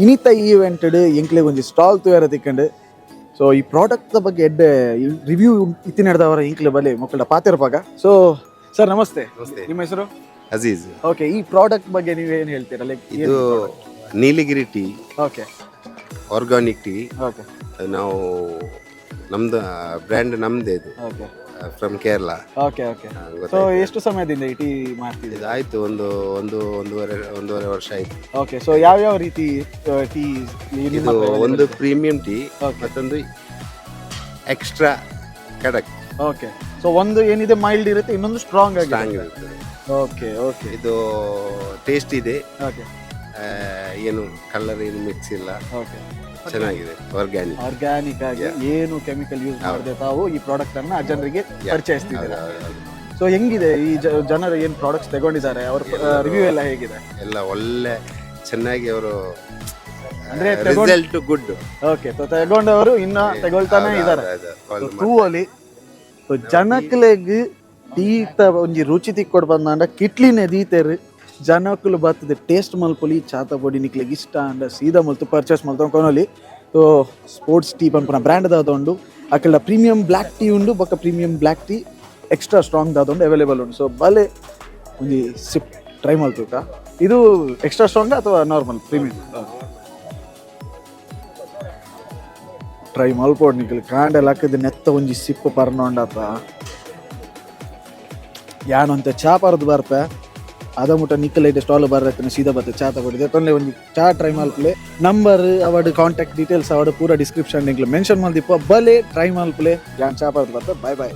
ಇನಿತ ಈವೆಂಟ್ ಎಂಕ್ಲೆಗ್ ಒಂಜಿ ಸ್ಟಾಲ್ ತೂಯರ ತಿಕ್ಕಂಡು. ಸೊ ಈ ಪ್ರಾಡಕ್ಟ್ ದ ಬಗ್ಗೆ ಎಡ್ಡೆ ರಿವ್ಯೂ ಇತ್ತಿನಡ್ದವರ ಎಂಕ್ಲೆ ಬಲೆ ಮೊಕ್ಕಳ ಪಾತೆರ್ಪಾಗ. ಸೊ ಸರ್, ನಮಸ್ತೆ. ನಮಸ್ತೆ. ನಿಮ್ಮ ಹೆಸರು? ಅಜೀಜ್. ಓಕೆ, ಈ ಪ್ರಾಡಕ್ಟ್ ಬಗ್ಗೆ ನೀವು ಏನು ಹೇಳ್ತೀರಾ? ಲೈಕ್ ಇದು ನೀಲಗಿರಿ tea. Organic tea. ನಾವು ನಮ್ದು ಬ್ರ್ಯಾಂಡ್ ನಮ್ದೇ ಇದು. From Kerala. Okay okay so ಎಷ್ಟು ಸಮಯದಿಂದ ಈ ಟೀ ಮಾಡ್ತಿದ್ದೀರಾ? ಇದು ಆಯ್ತು, ಒಂದು ಒಂದು ಒಂದೂವರೆ ಒಂದೂವರೆ ವರ್ಷ ಆಯ್ತು. ಓಕೆ, ಸೊ ಯಾವ ಯಾವ ರೀತಿ ಟೀ? ಇದು ಒಂದು ಪ್ರೀಮಿಯಂ ಟೀ, ಮತ್ತೊಂದು ಎಕ್ಸ್ಟ್ರಾ ಕಡಕ್. ಓಕೆ, ಸೊ ಒಂದು ಏನಿದೆ ಮೈಲ್ಡ್ ಇರುತ್ತೆ, ಇನ್ನೊಂದು ಸ್ಟ್ರಾಂಗ್ ಆಗಿ ಸ್ಟ್ರಾಂಗ್ ಇರ್ತದೆ. ಓಕೆ ಓಕೆ ಇದು ಟೇಸ್ಟ್ ಇದೆ. ಏನು ಕಲರ್ ಏನು ಮಿಕ್ಸ್ ಇಲ್ಲ. ಚೆನ್ನಾಗಿದೆ, ಆರ್ಗ್ಯಾನಿಕ್. ಆರ್ಗ್ಯಾನಿಕ್ ಆಗಿ ಏನು ಕೆಮಿಕಲ್ ಯೂಸ್ ಮಾಡದೆ ತಾವು ಈ ಪ್ರಾಡಕ್ಟ್ ಅನ್ನ ಜನರಿಗೆ ಪರಿಚಯಿಸ್ತಿದ್ದೀರಾ. ಸೊ ಹೆಂಗಿದೆ, ಈ ಜನರು ಏನ್ ಪ್ರಾಡಕ್ಟ್ಸ್ ತಗೊಂಡಿದ್ದಾರೆ, ಅವ್ರ ರಿವ್ಯೂ ಎಲ್ಲ ಹೇಗಿದೆ? ಎಲ್ಲ ಒಳ್ಳೆ ಚೆನ್ನಾಗಿ ಅವರು ಅಂದ್ರೆ result good. Okay, ತಗೊಂಡವರು ಇನ್ನ ತಗೊಳ್ತಾನೆ ಇದ್ದಾರೆ. ತೂವಲಿ ಜನಕ್ಲೆಗ್ ಟೀತ ಒಂಜಿ ರುಚಿ ತಿಕ್ಕೊಡ್ ಬಂದಾಂಡ ಕಿಟ್ಲಿನೇ ದೀತೆರ್. ಜನಕ್ಕುಲು ಬರ್ತದೆ, ಟೇಸ್ಟ್ ಮಲ್ಪೊಲಿ. ಚಾತ ಪೊಡಿ ನಿಕ್ಲೆಗ್ ಇಷ್ಟ ಅಂಡ ಸೀದಾ ಮಲ್ತು ಪರ್ಚೇಸ್ ಮಲ್ತು ಕೊನೊಲಿ. So sports tea ಪನ್ಪುನ ಬ್ರ್ಯಾಂಡ್ ದಾದ ಉಂಡು. ಅಕಲ್ಡ premium black tea ಉಂಡು, ಬೊಕ್ಕ premium black tea extra strong ದಾದ ಉಂಡು, ಅವೈಲೇಬಲ್ ಉಂಡು. ಸೊ ಬಲೆ ಒಂಜಿ ಸಿಪ್ ಟ್ರೈ ಮಲ್ತುಕ. ಇದು ಎಕ್ಸ್ಟ್ರಾ ಸ್ಟ್ರಾಂಗ್ ಅಥವಾ normal premium? Try ಮಲ್ಪೊಡು ನಿಕಲ್. ಕಾಂಡೆ ಲಕ್ಕದ ನೆತ್ತ ಒಂಜಿ ಸಿಪ್ಪು ಪರ್ನೊಂಡತ ಯಾನೊಂತೆ ಚಾ ಪರ್ದು ಬರ್ಪೆ. ಅದ ಮುಟ್ಟ ನಿಕ್ಕಲ್ ಐತೆ ಸ್ಟಾಲ್ ಬರ್ರತ್ತನ ಸೀದಾ ಬತ್ತೆ ಚಾ ತಗೊಡಿದೆ ತೊಂದರೆ. ಒಂಜಿ ಚಾ ಟ್ರೈ ಮಲ್ಪಲೆ. ನಂಬರ್ ಅವಡ್, ಕಾಂಟ್ಯಾಕ್ಟ್ ಡೀಟೇಲ್ಸ್ ಅವಡ್ ಪೂರ ಡಿಸ್ಕ್ರಿಪ್ಷನ್ ನಿಂಕ್ಲು ಮೆನ್ಷನ್ ಮಲ್ದಿಪ್ಪ. ಬಲೆ ಟ್ರೈ ಮಲ್ಪಲೆ. ಯಾನ್ ಚಾ ಪರ್ದು ಬರ್ತೆ. Bye boy.